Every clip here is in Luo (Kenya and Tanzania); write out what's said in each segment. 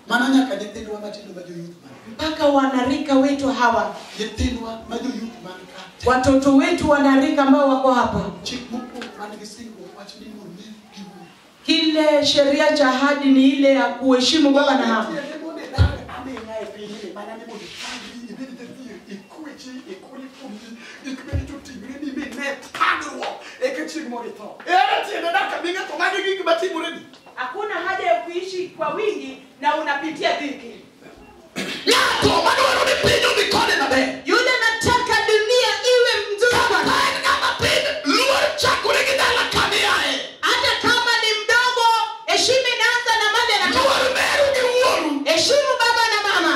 Mano nyaka nyithindwa matindo ma joyouth man. Mpaka wanarika wetu hawa. Nyithindwa ma joyouth man ka. Watoto wetu wanarika ambao wako hapa. Chik mokwongo man gi singruok wacho ni luor min gi wuon. Kile sheria cha ahadi ni ile ya kuheshimu baba na mama. Tiende mondo idag aming'a e pinyni mana ni mondo ithagri, ibed jadhier, ikwechi, ikol kuomgi, gik maricho timreni mine thagruok eka chieng' moro itho. Ere tiende dak aming'a to magi gik matimoreni? Hakuna haja ya kuishi kwa wingi na unapitia dhiki. Ng'ato madwaro ni piny odhi kode maber. Yule anataka dunia iwe mzuri kwake. Kata en ng'ama tin, luor chakore gi dala kamiaye. Hata kama ni mdogo, heshima inaanza na mali anatoka. Luor meru gi wuoru. Heshimu baba na mama.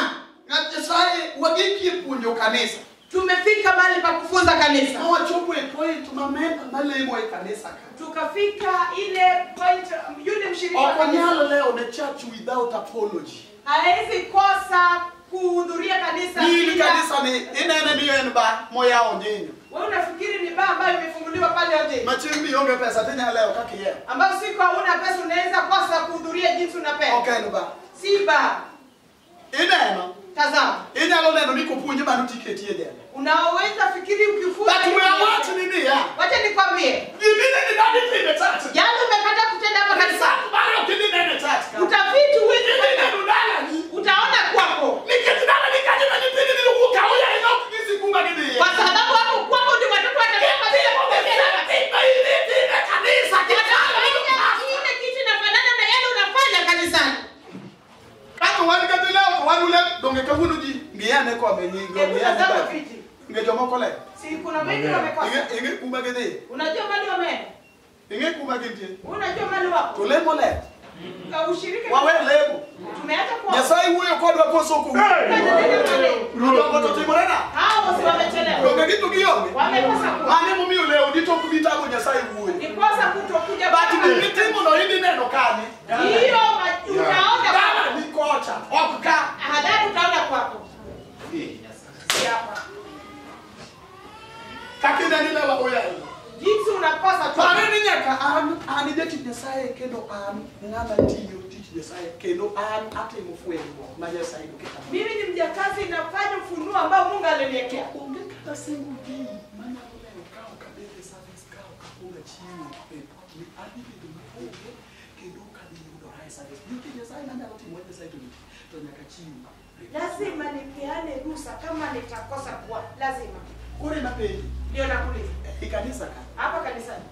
Ng'at Nyasaye wagikie puonjo kanisa. Tumefika mahali pa kufunza kanisa. Ma wachopo e point ma member malemo e kanisa ka. Tukafika ile point yule mshirika wa Ok kanisa. wanyal lewo ne church without apology. Hawezi kosa kuhudhuria kanisa. In bila- kanisa ni inene ni en ba moyawo nyinyo. Wewe unafikiri ni baa ambayo imefunguliwa pale nje, Ma chieng' mionge pesa tinyalo lewo kaka ihero. ambayo siku hauna pesa unaweza kosa kuhudhuria jinsi unapenda. Ok en ba. Si baa. Ineno, Tazama, inyalo neno ni kopuonje mano tiketie jela. unaweza fikiri ukifunza. But we awach ni niya. Wacha nikwambie, Gimine ni dadi time church. yale umekata kutenda hapa kanisa, Kanisa mare ok idhi neno e church ka. utafiti huwezi Idhi kwenda. neno dalani. Utaona kwako, Nikech dalani kanyo ma nyithindi biro wuok aoyaye ma ok gisi kuma gidhiye. kwa sababu hapo kwako ndio watoto watatoka bila Itimo the kukwambia. same thing ma idhi time e kanisa Watafanya kile kitu inafanana na yale unafanya kanisani. Kato wan kata lewo to wan ule donge kawuono ji ng'iyane kome nyingo Hebu ng'iyane tazama bathe. viti. Ng'e jomoko lewo. Si kuna wengi wamekosa. Ing'e kuma gidhiye. Unajua mali wameenda. Ing'e kuma gintie. Unajua mali wako. To lemo ler. Ka ushiriki Wawe lemo. tumeacha kwa. Nyasaye wuoyo kodwa kosoko wuoyo. Jodongo to timore nade? Hao si wamechelewa. Donge gito gionge? Wamekosa kuwa. Mano emomiyo lewni to ok bi tago Nyasaye wuoyo. Ni kosa kutokuja. But gimitimo no idhi neno kanye? Hiyo utaona Dala ni kocha, ok ka. Hadhari utaona kwako. Si hapa. Kaka ineni lewa oyayi. Jinsi unakosa tu. Pare ni nyaka an jatich Nyasaye kendo an ng'ama tiyo tich Nyasaye kendo an atimo fwenyruok ma Nyasaye noketa. Mimi ni mjakazi nafanya ufunuo ambao Mungu aliniwekea. Onge kata single day manyalo lewo ka ok abed e service ka ok akwongo achiwo report ni adhi bedo maonge kendo ok adhi yudora e service. Nikech Nyasaye manyalo timo wach Nyasaye to nitie to nyaka achiw report. Lazima nipeane ruhusa kama nitakosa kuwa. Lazima. Koro ema penji, Ndio nakuuliza. e kanisa ka, Hapa kanisani.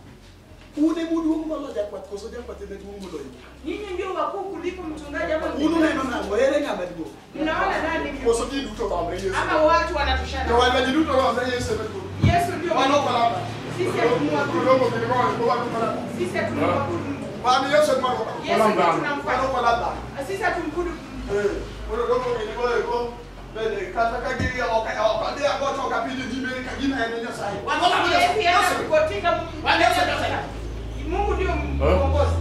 un ema uduong' moloyo jakwath koso jakwath ema duong' moloyo? Nyinyi ndio wakuu kuliko mchungaji ama Un uneno nang'o? Ere ng'ama duong'? Mnaona nani ndio? Koso ji duto romre Yesu? Ama watu wanatoshana. Jowadwa ji duto romre Yesu ema duong'. Yesu ndio. Wan ok walama. Sisi hatumwabudu. Odongo gini go, wan ok walama. Sisi hatumwabudu mtu. Wan Yesu ema walama. Yesu ndio Wan tunamfuata. ok walama. Sisi hatumwabudu mtu. Eh, koro odongo gini go eko, bende kata ka gi ok ok adhi agocho ok apinjo ji bende ka gima en Nyasaye. Wan walamo Yesu Nyasaye. yeye Yesu. kukotika Mungu. Wan Yesu Nyasaye. Mungu ndio mkombozi.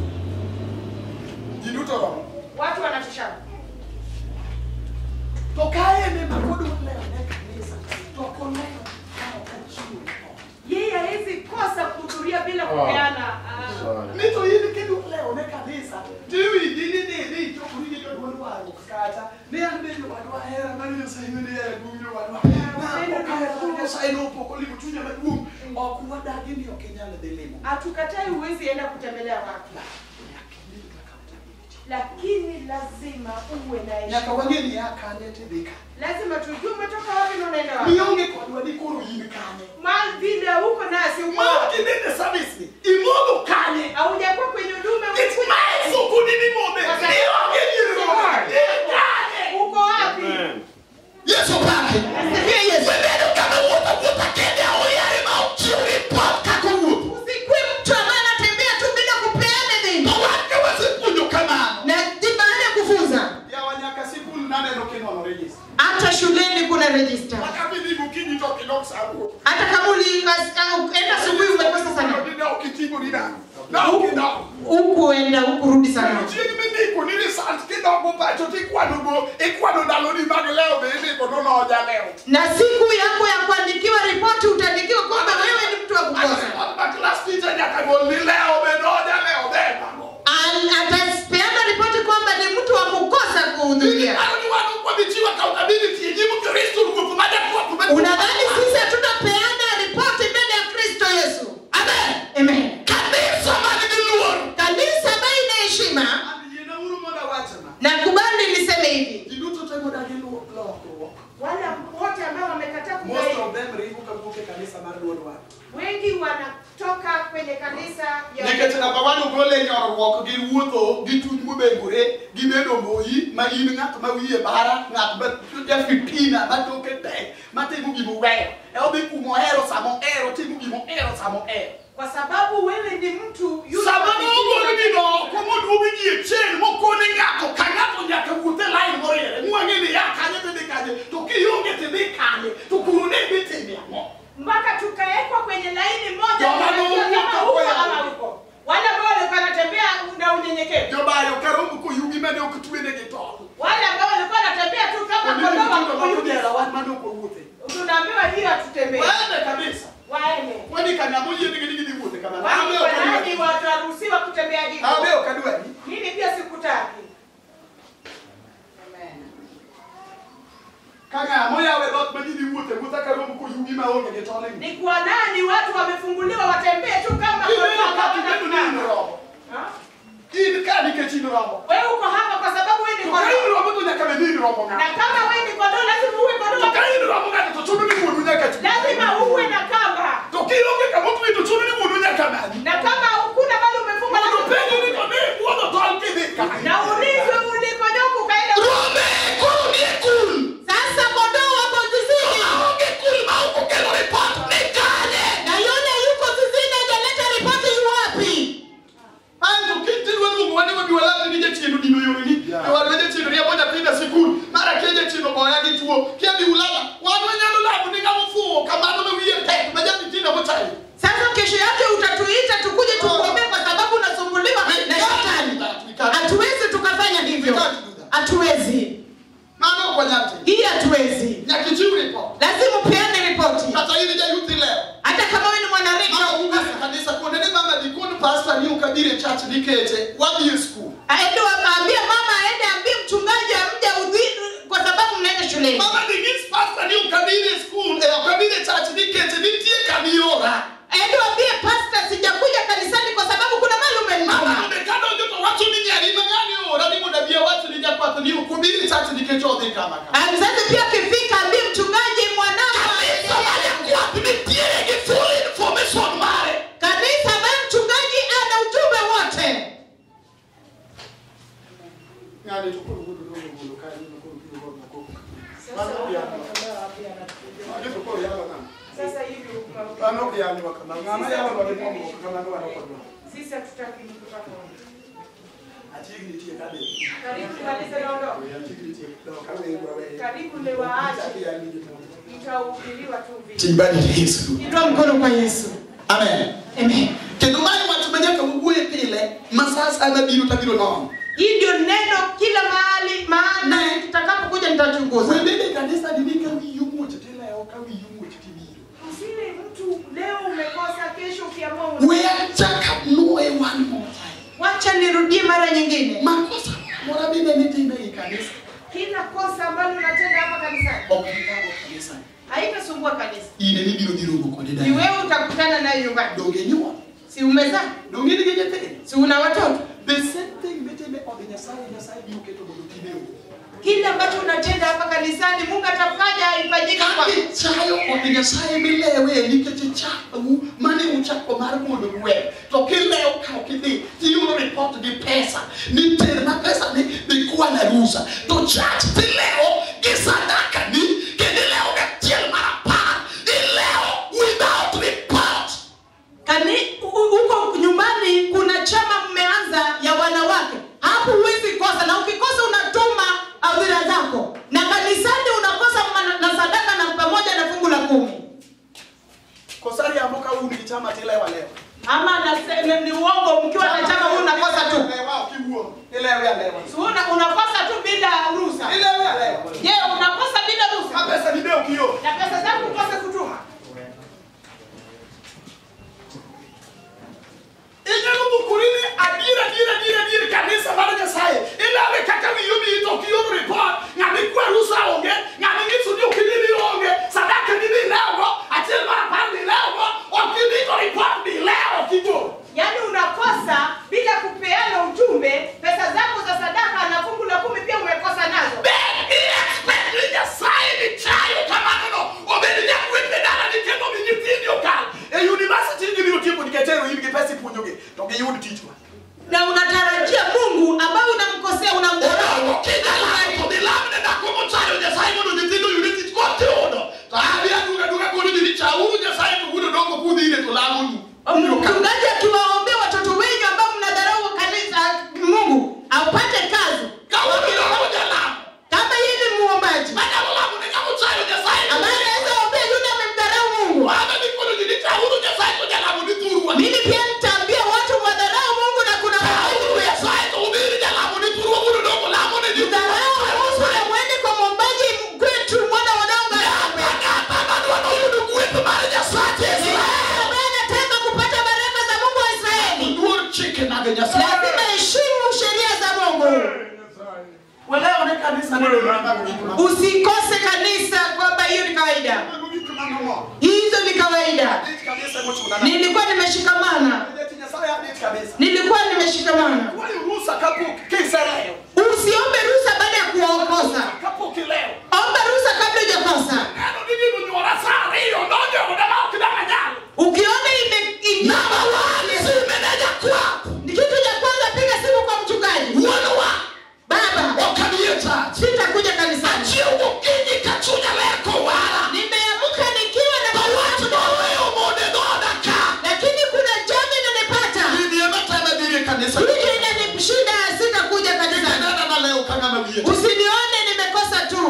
Ji duto romo. Watu wanatoshana. To kae ema kodwa lewo ne kanisa, to ok olewo ka ok achiwo report. Yeye hawezi kosa kuhudhuria bila kupeana. Ni to in kidwa lewo ne kanisa, tiwinji ni ni ni ichokori gi joduond warruok kata ni an be jowadwa hera mar Nyasaye ni hera duong' jowadwa. Na ok ahero Nyasaye nopoko limo chunya maduong'. Ok wadagi ni ok inyal dhi limo. Hatukatai huwezi enda kutembelea watu. Nyaka ibed gi accountability. Lakini lazima uwe na Nyaka heshima. wang'e ni ia kanye tidhi kanye. Lazima tujue umetoka wapi na unaenda wapi. Mionge kodwa ni koro in kanye. Mahali vile uko nasi uko. Ma ok idhi e service ni, imodho kanye. Haujakuwa kwenye huduma. Nikech mae sokoni mimodhe, nionge dier romo, in kanye. Uko wapi? Yesu pake. Asifiwe Yesu. Webedo kama wuotho awuotha kende aoyaye ma ok chiw report kaka owuotho. Usikuwe mtu ambaye anatembea tu bila kupeana nini. To wan ka wasepuonjo kamano. Na baada ya kufunza, Yawa nyaka sikul naneno kinwang'o register. hata shuleni kuna register. Maka bidhi gokinyi to ok idok sa aboro. Hata kama ulienda asubuhi umekosa sana. Ne ok iting'ori nang'o? Ne ok idok. Hukuenda hukurudi sana. Chieng' mindiko ni result kidogo pacho tikwano go ikwano ndaloni mag lewo be indiko nono jalewo. Na siku yako ya kuandikiwa ripoti utaandikiwa kwamba wewe ni mtu wa kukosa. Ma class teacher nyaka gol ni lewo be nojalewo ber nang'o. Atapeana ripoti kwamba ni mtu wa kukosa kuhudhuria. Unadhani sisi hatutapeana ripoti mbele ya Kristo Yesu? Amen. Amen. Kanisa Kanisa ambayo ina heshima. Na kubali niseme hivi. Wale wote ambao wamekataa Most of them rivuka kuke kanisa mar duol wa. Wengi wanatoka kwenye kanisa ya Nikech namba 1 ogole nyorruok gi wuotho gi chuny mobengore gi bedo moyi ma in ng'at ma wiye bara ng'at ma jafitina ma toke tek matimo gima oweyo e odhi kumohero samohero timo gimohero samohero. Kwa sababu wewe ni mtu yule sama nogol gino oko moduogi ji e chain mokone ng'ato ka ng'ato nyaka wuoth e line moriere mwang'e ni ya kanye tidhi kanye to kionge tidhi kanye to kuro ne dhi timo ang'o mpaka tukawekwa kwenye laini moja kama huko ama huko. Wale ambao walikuwa wanatembea na unyenyekevu. Jobayo karombo koyugi mane ok tuenegi tol. Wale ambao walikuwa wanatembea tu kama kondoo wa kuyugi. Wan mane ok wawuothe. Tunaambiwa hiyo hatutembei. Waende kabisa. Waende. Kwani kama moyie nigi nigi wuothe kama. Wale wataruhusiwa kutembea hivyo. Abe ok adwari. Mimi pia sikutaki. Amen. Kaka moya we dot ma ji dhi wuothe wuotha karombo koyugi maonge gi tol. Ni kwa nani watu wamefunguliwa watembee tu kama kondoo? In ka nikech in rombo. Wewe uko hapa kwa sababu wewe ni kondoo. To ka in rombo to nyaka bed ni in rombo ng'ato. Na kama wewe ni kondoo lazima uwe kondoo. To ka in rombo ng'ato to chuno ni wuonu nyaka chwe. Lazima uwe na kamba. To kionge kama otwe to chuno ni wuonu nyaka manyi. Na kama hukuna bali umefungwa lazima penjo ni to ne wuodho tol kidhi kanye. Na ulizwe ulikonyoka ukaenda. Rombe koro nie kul. Sasa kondoo wako zizini. Maonge kul ma ok okelo ripot ni kanye. Na yule yuko zizini hajaleta ripoti yu wapi? Anto kitidwa luongo wane wabi walal ni jachien odino yoreni. To wadwa jachien riembo nyathina sikul. Mar akia jachien ogoya gi tuo. Kia bi ulala. Wan wanyalo lamo ni ng'ama ofuwo kamano ma wiye tek ma japitina mochayo. Sasa kesho yake utatuita tukuje tukuombee kwa sababu unasumbuliwa na shetani. Hatuwezi tukafanya hivyo. Hatuwezi. Mano ok wanyal timo. Hii hatuwezi. Nyaka ichiw ripot. Lazima upeane ripoti. Kata in jayuth ilewo. Hata kama wewe ni mwanarika. Mama wuok e kanisa kuonde ni mama dhi kuon pastor ni ok abiro e church nikech wadhi e skul. Aende waambie mama aende ambie mchungaji amje udhi kwa sababu mnaenda shuleni. Mama dhi nyis pastor ni ok abiro e skul, ok abiro e church nikech nitie kamiora. Aende waambie pastor sijakuja kanisani kwa sababu kuna mahali umenituma. Mama bende kadonjo to wacho ni nyari ma ng'ani oora ni mondo abi awach ni jakwath ni ok obiro e church nikech odhi kama kama. Mzazi pia akifika ambie mchungaji mwanangu Kanisa mar jakwath nitiere gi full information mare. Kanisa ambayo mchungaji ana ujumbe wote. Ng'ani to koro wuod odongo golo kanyo no koro biro godo koko. Mano to koro yalo ng'ama. Sasa hivi Mano ok yalwa kamano. Ng'ama yalwa gi mondo kamano wan ok wadwar. Sisi hatutaki mtu kama Achiegni tiek adhi. Karibu tumalize naondoka. Achiegni tiek. Dok aweyo aweyo. Karibu niwaache. Mtahubiriwa tu vipi. Timbani Yesu. Inua mkono kwa Yesu. Amen. Amen. Kendo mae wach ma nyaka wawuoye pile ma sa asaya mabiro tabiro nono. Hii ndio neno kila mahali maana tutakapokuja nitachunguza. Webende kanisa ni ka wiyi omuoch tilewo ka wiyi omuoch tibiro. Usiwe mtu leo umekosa kesho ukiamua We achak nuoye one more time. Wacha nirudie mara nyingine. Makosa mora bende mitime e kanisa. Kila kosa ambalo unatenda hapa kanisani Ok githago kanisa. Haitasumbua kanisa. In ema ibiro dhi romo kode Ni dala. wewe utakutana naye nyumbani. Donge inyuol? Si umezaa? Donge in gi nyithindo? Si una watoto? The same thing mitime od Nyasaye, Nyasaye biro keto mondo otime odi. Kile ambacho unatenda hapa kanisani Mungu atafanya ifanyike Kaka kwako. ichayo od Nyasaye milewe nikech ichapou mane uchako mar mondo uwe. To kilewo ka ok idhi tiyudo ripot gi pesa ni terna pesa ni dhi kwan rusa. To church tilewo gi sadaka ni kendo ilewo gachiel mar apar ilewo without report. Kani huko nyumbani kuna chama mmeanza ya wanawake. Hapo huwezi kosa na ukikosa unatuma adhira zako. Na kanisani unakosa na sadaka na pamoja na fungu la 10. Kosari amboka un gi chama tilewo alewa. Ama ni uongo mkiwa na chama huu unakosa tu. Ilewa ok iwuon. Ilewe alewa. Si unakosa tu bila ruhusa. Ilewe alewa. Je, unakosa Mchungaji akiwaombea watoto wenu ambao mnadharau kanisa Mungu apate kazi. Kama yeye ni muombaji ambaye anaweza ombea yule amemdharau Mungu, mimi pia nitaambia watu wadharau Mungu na kuna mdharau Mungu na mwende kwa muombaji kwetu mwana wanaomba ambaye anataka kupata baraka za Mungu wa Israeli lazima heshimu sheria za Mungu. Usikose kanisa kwamba hiyo ni kawaida. Hizo ni kawaida. Nilikuwa nimeshikamana. Nilikuwa nimeshikamana. Usiombe ruhusa baada ya kuokosa. Omba ruhusa kabla hujakosa. Ukiona kitu cha kwanza, piga simu kwa mchungaji. Baba, sitakuja kanisani. Nimeamka nikiwa na lakini kuna jambo inanipata. Wiki inanishinda, sitakuja kanisani. Usinione nimekosa tu.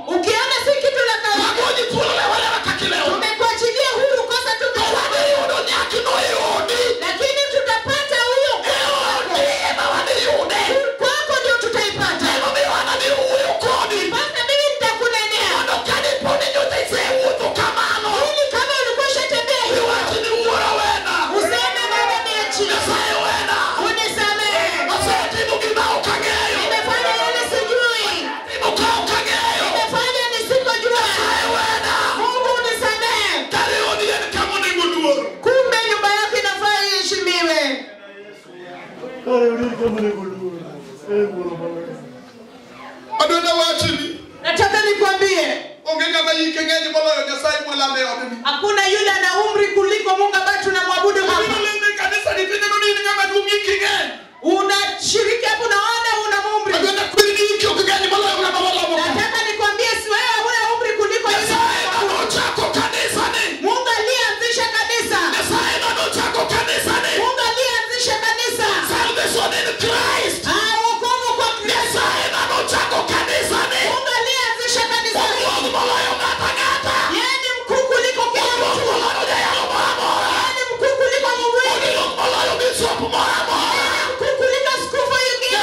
Ukiona si kitu la kawaida, tumekuachilia huru kosa tu, lakini tutapata huyo kwako, ndio tutaipata. Mpaka mimi nitakunenea ili kama ulikuwa ushatembea hivyo useme Baba niachie, unisamehe, nimefanya yale sijui, nimefanya nisipojua. Mungu unisamehe. Kumbe nyumba yako inafaa iheshimiwe. Nataka nikwambie, hakuna yule ana umri kuliko Mungu ambaye tunamwabudu hapa. Unashiriki hapo, unaona una umri. Nataka nikwambie, si wewe huna umri kuliko yule. Mungu aliyeanzisha kanisa. Mungu aliyeanzisha kanisa. Wokovu kwa Kristo. Mungu aliyeanzisha kanisa. Yeye ni mkuu kuliko kila mtu. Yeye ni mkuu kuliko Mungu. Yeye ni mkuu kuliko askofu yingine.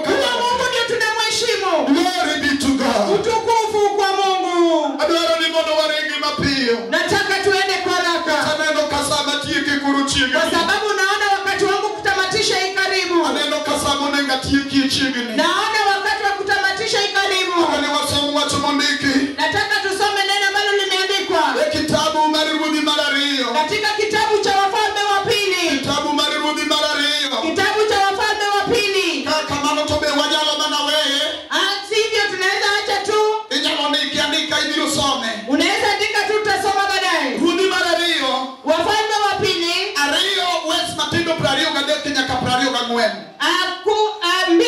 Huyo Mungu ndio tunamheshimu. Utukufu kwa Mungu. Nataka tuende kwa haraka, kwa sababu naona wakati wangu kutamatisha hii karibu. Naona wakati wa kutamatisha hii karibu. Nataka tusome neno ambalo limeandikwa katika kitabu cha Wafalme wa Pili. Kitabu cha Wafalme wa Pili. Sivyo tunaweza acha tu. Unaweza andika tu, tutasoma baadaye. Wafalme wa Pili 2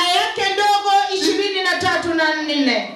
aya yake ndogo 23 na 4.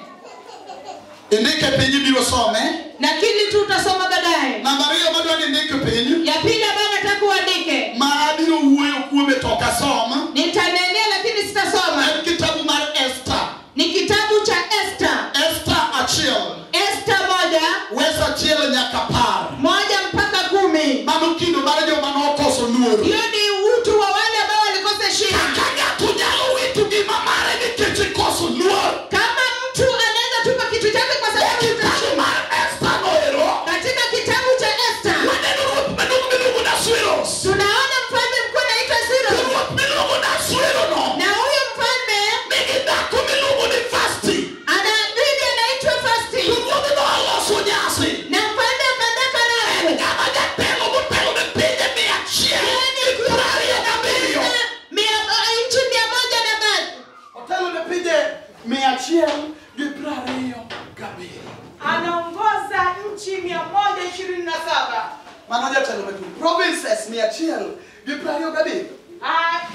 Indike piny ibiro some. Lakini tu utasoma baadaye. Namba ariyo madwa ni indik piny. Ya pili ambayo nataka uandike. Ma abiro wuoyo kuome to ok asom. Nitanenea lakini sitasoma. En kitabu mar Esther. Ni kitabu cha Esther. Esther achiel. Esther 1. Wes achiel nyaka 10. 1 mpaka 10. Mano kido mar joma nokoso luor. Hiyo ni utu wa wale ambao walikosa heshima. Kaka ng'ato nyalo wito gima mare nikech ikoso luor. Kama mtu anaweza tupa kitu chake kwa sababu kitabu mar Esther noero. Katika kitabu cha Esther waneno ruoth maduong' miluongo ni Ahasuerus. Tunaona mfalme mkuu anaitwa Cyrus. Ruoth miluongo ni Ahasuero no. Na huyo mfalme nigi dhako miluongo ni Vashti. Ana bibi anaitwa Vashti. Ruodhe noloso nyasi. Na mfalme akaandaa karamu. En ng'ama jatelo motelo ne pinje 127. Nchi 100 na baadhi. Otelo ne pinje 127. Anaongoza nchi 127. Mano jatelo maduong'. Provinces 127.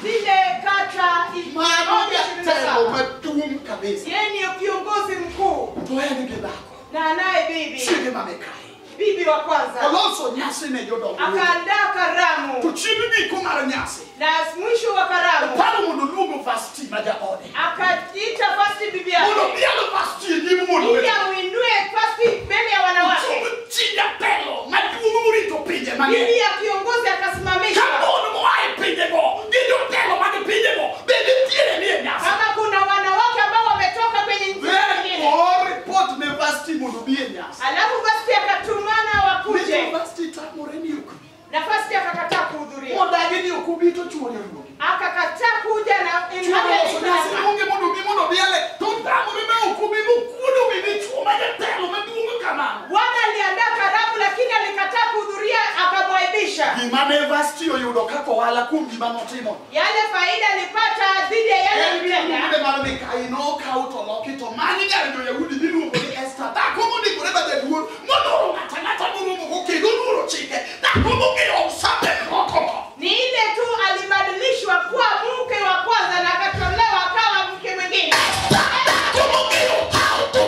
Zile kata Mano jatelo 127. maduong' kabisa. Yeye ni kiongozi mkuu. To en gi dhako. Na anaye bibi. Chiege ma Mikayi. bibi wa kwanza. Oloso nyasi ne jodongo. Akaandaa karamu. To chi giko mar nyasi. Na mwisho wa karamu. Oparo mondo oluongo Vashti ma jaode. Akaita Vashti bibi yake. Mondo odhialo Vashti e nyim mon Ili amuinue Vashti mbele ya wanawake. Chi jatelo maduong' morito pinje mang'eny. Bibi ya kiongozi akasimamishwa. Ka mon moa e pinjego gi jotelo mag pinjego be nitiere ni e nyasi. Kama kuna wanawake ambao wametoka kwenye nchi nyingine. Or report ne Vashti mondo obi e nyasi. Alafu Vashti akatumana wakuje. Ne Vashti tamore ni ok bi. Na Vashti akakataa kuhudhuria. Modagi ni ok obi to chuore oluonge. Akakataa kuja na Chuore oloso nyasi luonge mondo obi mondo odhiale to otamore ma ok obi mokuodo wi dichuo ma jatelo maduong' kamano. Bwana aliandaa karamu lakini alikataa kuhudhuria akamwaibisha. Gima ne Vashti oyudo kaka ohala kuom gima notimo. Yale faida alipata dhidi ya yale En alitenda. miluongo mar Mikayi nokaw to loki to mani nyar jo-Yahudi miluongo ni Esta dhako mondikore ma jaduong' moluoro ng'ato ang'ata moromogo kendo oluoro chike dhako mong'eyo osape moko. Ni ile tu alibadilishwa kuwa mke wa kwanza na akatolewa akawa mke mwingine. Dhako mong'eyo how to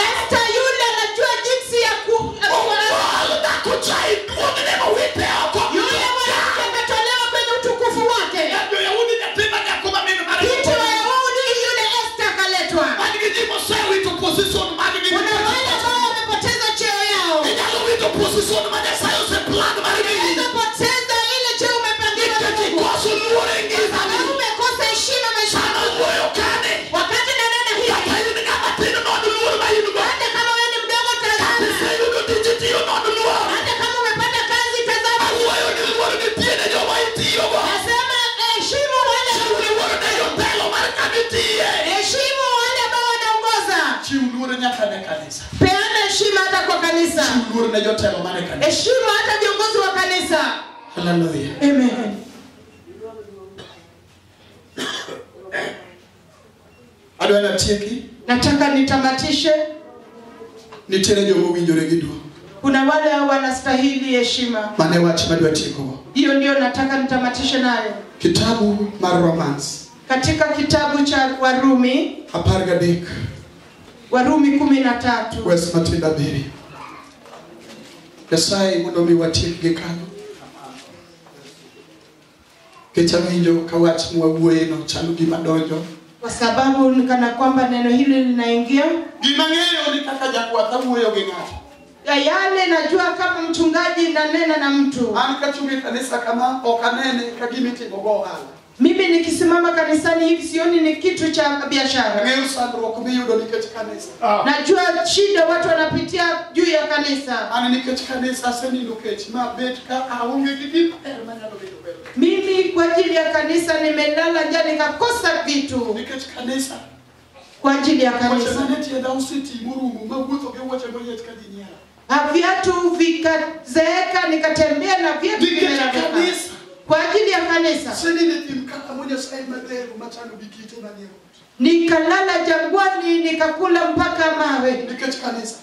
Esther yule anajua jinsi ya ku ogol dhako cha e duong'ne mowite oko. Yule mwanamke ametolewa kwenye utukufu wake. Nyar jo-Yahudi nyathi ma nyako ma min mare Binti wa Yahudi yule Esther akaletwa. man gi ji mosewito position mag-gi. Kuna wale ambao wamepoteza cheo yao. Inyalo wito position ma Nyasaye oseplan mar miyi. Unaweza poteza ile cheo umepangiwa na Nikech Mungu. ikoso luor e ngimani. Sababu umekosa heshima maishani. Sama wuoyo kane. Wakati nanena hivi, Kata in ng'ama tin nod luor ma in go. hata kama wewe ni mdogo Kata tazama. iseyudo tich itiyo nod luor. Hata kama umepata kazi tazama. Awuoyo ni luor nitie ne joma itiyogo. Nasema heshimu wale Chiw luor ne jotelo mar kama itiye. heshimu wale ambao wanaongoza. Chiw luor nyaka ne kanisa. Peana heshima hata kwa kanisa. Chiw luor ne jotelo mar e kanisa. Heshimu hata viongozi wa kanisa. Hallelujah. Amen. Adwa natieki. Nataka nitamatishe. Nitiere joma owinjore gi duong'. Kuna wale wanastahili heshima. Mane wach madwa tiekogo. Hiyo ndio nataka nitamatishe nayo. Kitabu mar Romans Katika kitabu cha Warumi, 13 Warumi 13. wes matindo 7. Nyasaye mondo mi watiek gi kanyo. Nikech awinjo ka wach mwawuoyeno chalo gima donjo. Kwa sababu ni kana kwamba neno hili linaingia. Gima ng'eyo ni kaka jakwath awuoyo gi ng'ato. Ya yale najua kama mchungaji nanena na mtu. An kachung' e kanisa kama ok anene ka gima itimo go ohala. Mimi nikisimama kanisani hivi sioni ni kitu cha biashara. Ang'eyo sandruok miyudo nikech kanisa. Najua shida watu wanapitia juu ya kanisa. An nikech kanisa asenindo kech ma bet ka aonge gi gima ber manyalo bedo godo. Mimi kwa ajili ya kanisa nimelala njaa nikakosa vitu. Nikech kanisa. Kwa ajili ya Wuoche kanisa. mane tienda oseti morumo mawuotho gi wuoche moyiech ka ji nyiera. Viatu vikazeeka nikatembea na viatu Nikech vimeraruka. kanisa. Kwa ajili ya kanisa. Asenindo e thim kaka mo Nyasaye maber machalo gi kite manie ot. Nikalala jangwani nikakula mpaka mawe. Nikech kanisa.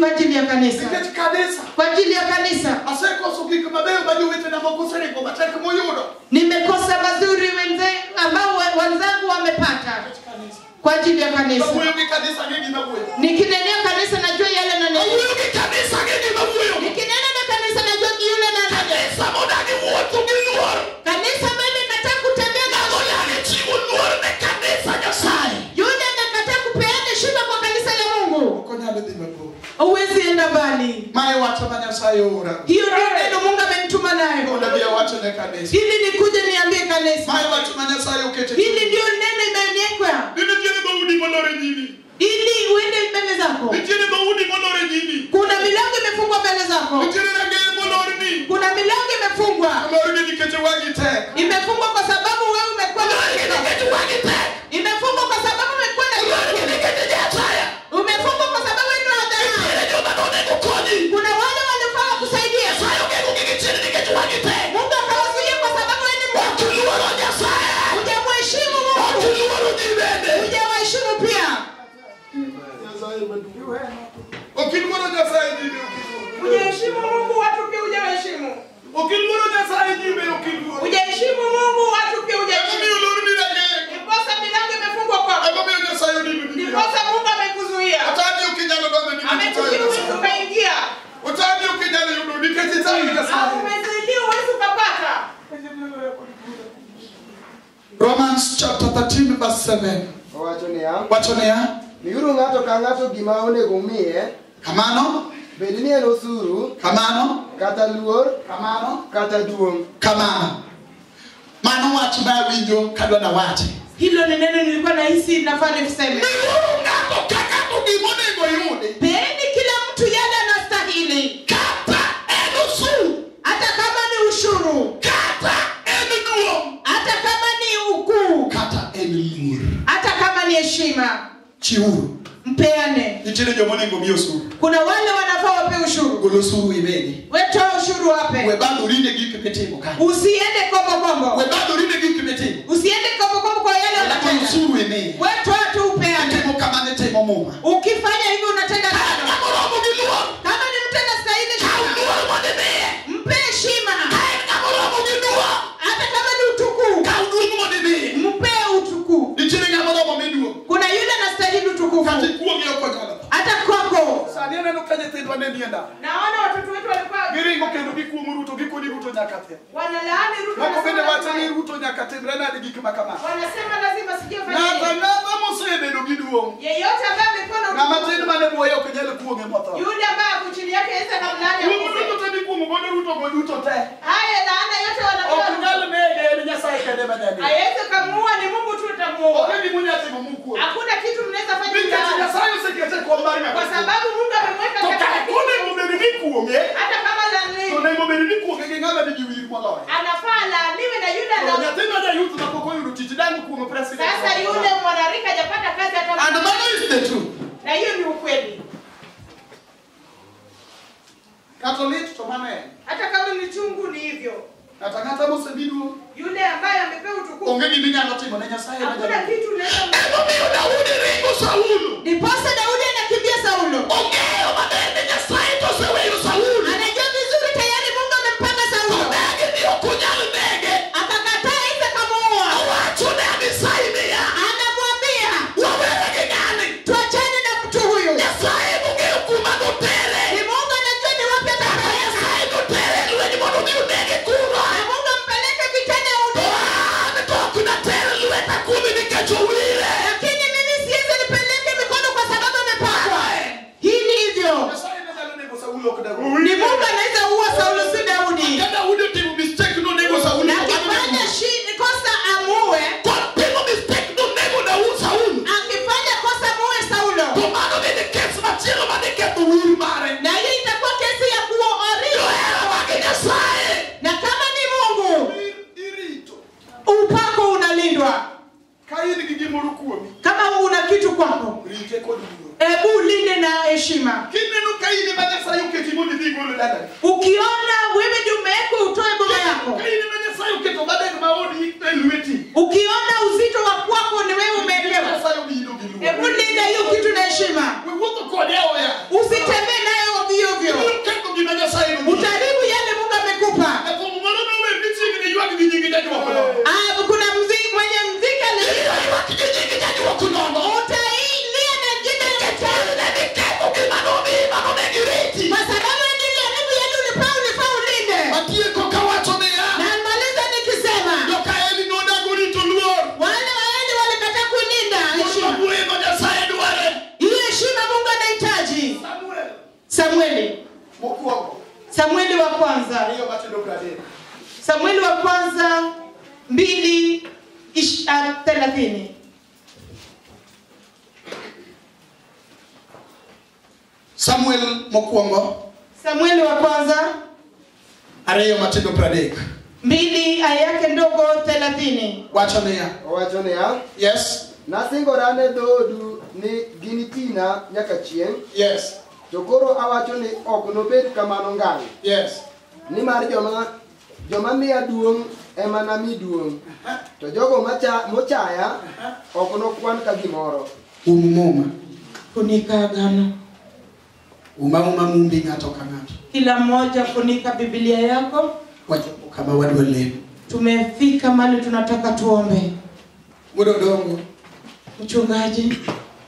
Kwa ajili ya kanisa. Nikech kanisa. Kwa ajili ya kanisa. Asekoso gik mabeyo ma jowetena moko oseringo matek moyudo. Nimekosa mazuri wenze ambao wenzangu wamepata. Nikech kanisa. Kwa ajili ya kanisa. Awuoyo gi kanisa ang'e gima awuoyo. Nikinenea kanisa najua yale na neno. Awuoyo gi kanisa ang'e gima awuoyo. Nikinena na kanisa najua yule na neno. Kanisa modagi wuotho gi luor. Kanisa ambayo imekataa kutembea na Ng'ama odagi chiwo luor ne kanisa Nyasaye. Yule amekataa kupeana heshima kwa kanisa la Mungu. Ok onyal dhi mabor. Huwezi enda mbali. Mae wach ma Nyasaye oora. Hiyo ndio neno Mungu amenituma nayo. Mondo abi awach ne kanisa. Ili nikuje niambie kanisa. Mae wach ma Nyasaye oketo. Hili ndio neno imeniwekwa. Ni nitiere dhoudi molor e nyimi. Ili uende mbele zako. Nitiere dhoudi molor e nyimi. Kuna milango imefungwa mbele zako. Nitiere rangeye molorni. Kuna milango imefungwa. Olorni nikech wang'i tek. Imefungwa kwa sababu wewe umekuwa na Olorni nikech wang'i tek. Imefungwa kwa sababu umekuwa na Olorni nikech ijachaya. Umefungwa kwa sababu wewe ni hodari. Nitiere joma nonego konyi. Kuna wale walifaa kusaidia. Nyasaye ogeng'ogi gi chien nikech wang'i tek. Mungu akawazuia kwa sababu wewe ni Ok Mungu. iluoro Nyasaye. Hujamheshimu Ok Mungu. iluoro ji bende. Hujawaheshimu pia. Nyasaye maduong'. Ok iluoro Nyasaye ji be ok iluoro. Hujaheshimu Mungu watu pia hujawaheshimu. Ok iluoro Nyasaye ji be ok iluoro. Hujaheshimu Mungu watu pia hujaheshimu. Emomiyo olorni rangeye. Ndiposa milango imefungwa kwako. Emomiyo Nyasaye odino ni. Ndiposa Mungu amekuzuia. Kata ni ok inyalo donjo nikech Amekuzuia itayo Nyasaye. ukaingia. verse 7. Owacho niya, Wacho niya, miuru ng'ato ka ng'ato gima onego umiye, kamano, bed ni en osuru, kamano, kata luor, kamano, kata duong'. kamano. Mano wach ma awinjo kadwa nawache. Hilo ni neno nilikuwa nahisi nafaa niseme. Miuru ng'ato ka ng'ato gima onego yudi. Peeni kila mtu yale anastahili, Kata en osuru, hata kama ni ushuru, kata en duong', hata kama ni ukuu, kata en luor. hata kama ni heshima, Chiwuru. mpeane. Nitiere joma onego mi osuru. Kuna wale wanafaa wape ushuru, Gol osuru imedi. we toa ushuru We wape, bandhori ne gik mitimo ka. usiende kombokombo, We bandhori ne gik mitimo. usiende kombokombo kwa yale Gol unatenda. osuru imiye. We toa tu upeane. Itimo kamano itimo muma. Ukifanya hivyo unatenda Ka sana. ng'ama oromo gi luor, Kama ni mtu anastahili kaw heshima, luor mondo imiye. mpe heshima. Ka en ng'ama oromo gi duong', Hata kama ni utukufu, kaw duong' mondo imiye. mpe utukufu. Nitiere ng'ama oromo mi duong'. Kuna yule anastahili utukufu, Kata ikuong'e ok onyal tho. hata kwako. Sani aneno ka nyithindwa ne nie ndara. Naona watoto wetu walikuwa Giringo kendo gikuomo Ruto, gikoni Ruto nyaka tho. wanalaani Ruto, Moko bende wanasema wacho ni lazima- Ruto nyaka timre nade gik ma kama. wanasema lazima sijui afanye Ng'ato nini. ang'ata mosebedo gi duong'. Yeyote ambaye amekuwa na Ng'ama utukufu, tin mane bwoye ok nyal kuong'e motho. yule ambaye ako chini yake Yesu akamlaani Kuong'o akufe. duto te mikuong'o godo Ruto go duto te. Haya laana yote wanapewa Ok nyal nege en Nyasaye kende ma nyal nege. Hawezi kamuua, ni Mungu tu atamuua. Onge gima unyalo timo mukuong'e. Hakuna kitu mnaweza fanya Nikech mtaani. Nyasaye osekete e kom mar Kwa ng'ama. sababu Mungu amemweka To katika kare kiti. konego bed ni kuong'e, Hata kama to laaniwe, onego bed ni kuong'e gi ng'ama nigi wir moloyo. anafaa laaniwe na yule To ana nyathi ma jayouth ma pok oyudo tich dang' kuong'o president. Sasa yule mwanarika hajapata kazi hata And mano is the truth. na hiyo ni ukweli. Kata lit to mano en. Hata kama ni chungu ni hivyo. Ng'ato ang'ata mosebi duong', Yule ambaye amepewa utukufu, onge gima inyalo timo ne Nyasaye ma hakuna jaduong'. kitu unaweza. Emomiyo Daudi ringo Saulo. Ndiposa Daudi anakimbia Saulo. Ong'eyo maber ni Nyasaye to oseweyo Saulo. Anajua vizuri tayari Mungu amempaka To Saulo, nege ni ok onyal nege. akakataa Yesu akamuua. Owacho ne Abisai niya, Anamwambia wawere gi ng'ani. tuachane na mtu huyu. Nyasaye mong'eyo kuma notere. Ni Mungu anajua ni wapi Kata atapeleka, Nyasaye notere e lweny mondo odhi onege kuro. na Mungu ampeleke vitani To aone. an to ok nater lweta kuome nikech owire. Lakini mimi siwezi nipeleke mikono kwa sababu amepakwa. Hii ni hivyo. Nyasaye ne nyalo nego Saulo ok Daudi. Ni Mungu anaweza ua Saulo, si Daudi. Ka Daudi otimo mistake nonego Saulo. Na akifanya kosa amuue, Kotimo mistake nonego Daudi Saulo. akifanya kosa amuue Saulo, To mano bende kes machielo mane ketho wir mare. na hiyo itakuwa kesi ya kuoria. Johera mag Nyasaye. Na kama ni Mungu, Irito. upako unalindwa. Ka in gi gimoro kuomi, Kama una kitu kwako, rite kod luor. ebu linde na heshima. Kineno ka in ema Nyasaye oketi mondo idhi igol dalani. Ukiona wewe ndio umewekwa utoe boma yako, Ka in ema Nyasaye oketo maber ma odi e lweti. ukiona uzito wa kwako ni wewe umewekewa, Nyasaye omiyi gi luor. ebu linda hiyo kitu na heshima, We wuotho kode aoya. usitembee nayo ovyo ovyo, Ibiro ketho gima Nyasaye nomiyi. utaharibu yale Mungu amekupa. Jathum moro nower ni chiegni ywak gi nying jajuok nono. Ah, kuna mziki mwenye mziki ali Ibiro ywak gi nying jajuok nono. utailia na jina la Nikech ne giketho gima nomiyi mano ne giriti. kwa sababu niliharibu yale ulifaa ulifaa ulinde. Atieko kawacho niya, Na maliza nikisema joka Eli nodago rito luor. wale waeli walikataa kulinda Luor heshima. mabuoye ma Nyasaye dware. Hiyo heshima Mungu anahitaji. Samuel Samueli, mokwongo Samueli wa kwanza, ariyo matindo 30. Samueli wa kwanza 2:30. Samuel mokwongo Samueli wa kwanza 2:30 2 aya yake ndogo 30. wacho niya Owacho niya, yes nasingora ne dhoodu ni ginitina nyaka chieng', yes to koro awacho ni ok nobed kamano ngang'. yes Nimar joma miya duong' ema nami duong', to jogo mochaya ok nokwan ka gimoro. Um muma Funika agano, uma uma mumbi ng'ato ka ng'ato kila mmoja funika Biblia yako. wachopo kama wadwa lemo Tumefika mahali tunataka tuombe. Wuod Odongo Mchungaji,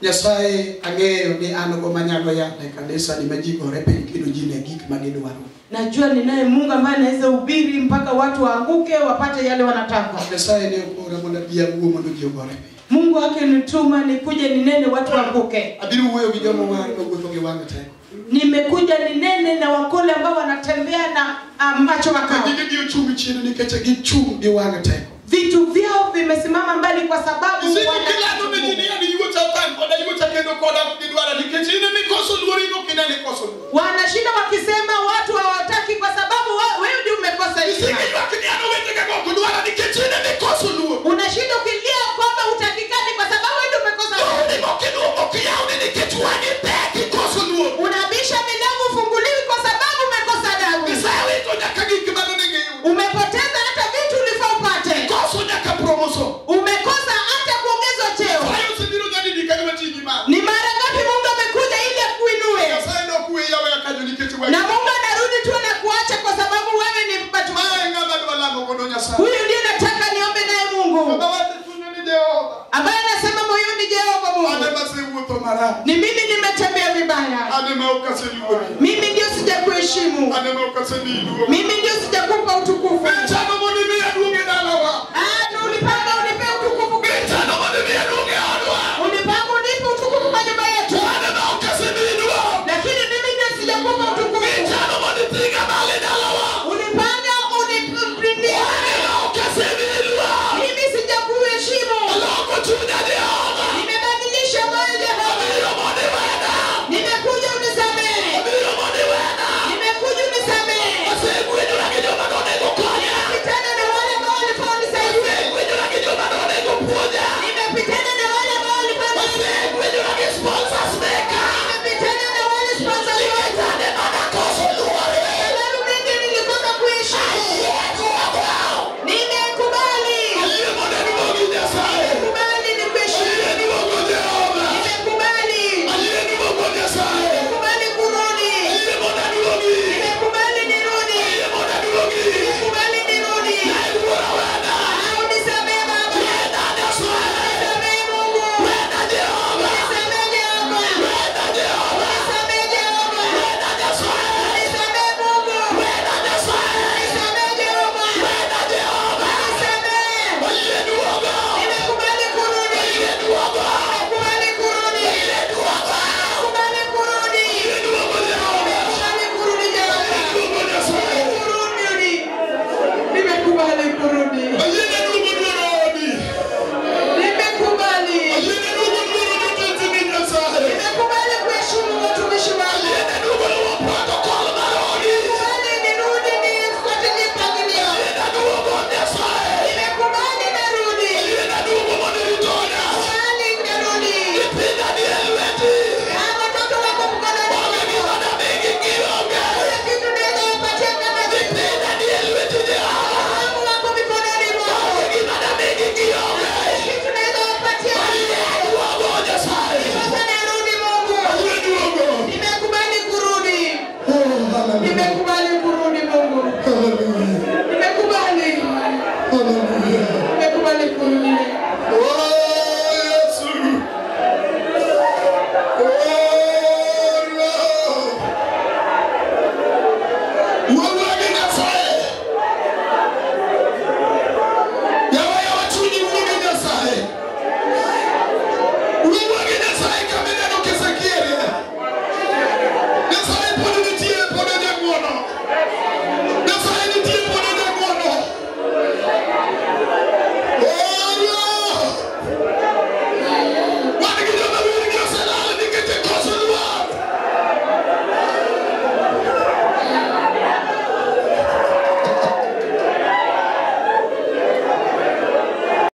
Nyasaye ang'eyo ni an go manyalo yalo e kanisa ni ma ji gore piny kendo ji ne gik ma gidwaro. najua ninaye Mungu ambaye anaweza hubiri mpaka watu waanguke wapate yale wanataka. Nyasaye ne okora mondo abi awuo mondo ji ogore piny. Mungu Mungu akinituma nikuje ninene watu waanguke. Abiro wuoyo gi joma wang' owuotho gi wang' teko. Nimekuja ninene na wakole ambao wanatembea na macho makao. Gige gi ochung' chien nikech gichung' gi wang' teko. Vitu vyao vimesimama mbali kwa sababu Isiko kilando ne ji ni an iwuotho tan koda iwuotho kendo koda ok gidwara nikech in ema ikoso luor in ok ineno ikoso luor. Wanashinda wakisema watu hawataki kwa sababu wewe ndio umekosa Isiko heshima. ywak ni an owetega go ok dwara nikech in ema ikoso luor. Unashinda ukilia kwamba hutakikani kwa sababu wewe ndio umekosa heshima. Dhoudi mok iduogo ok yawni nikech wang'i tek ikoso luor. Unabisha milango ufunguliwi kwa sababu umekosa adabu. Isewito nyaka gik manonego iyud. Umepoteza hata vitu ulifaa upate. Ikoso nyaka promotion. Umekosa hata kuongezwa cheo. Nyasaye osebiro nyadidi ka gima tiji malo. Ni mara ngapi Mungu amekuja ili akuinue? Nyasaye nokuweyi aweya kanyo nikech wang'i. Na Mungu anarudi tu anakuacha kwa sababu wewe ni mtu. Mae ng'ama dwa lamo godo Nyasaye. Huyu ndiye nataka niombe naye Mungu. Baba wacho chunya ni Jehova. Ambaye anasema moyoni Jehova An Mungu. ema asewuotho marach. Ni mimi nimetembea vibaya. An ema ok aseluori. Mimi ndio sijakuheshimu. An ema ok asemiyi duong'. Mimi ndio sijakupa utukufu. Chano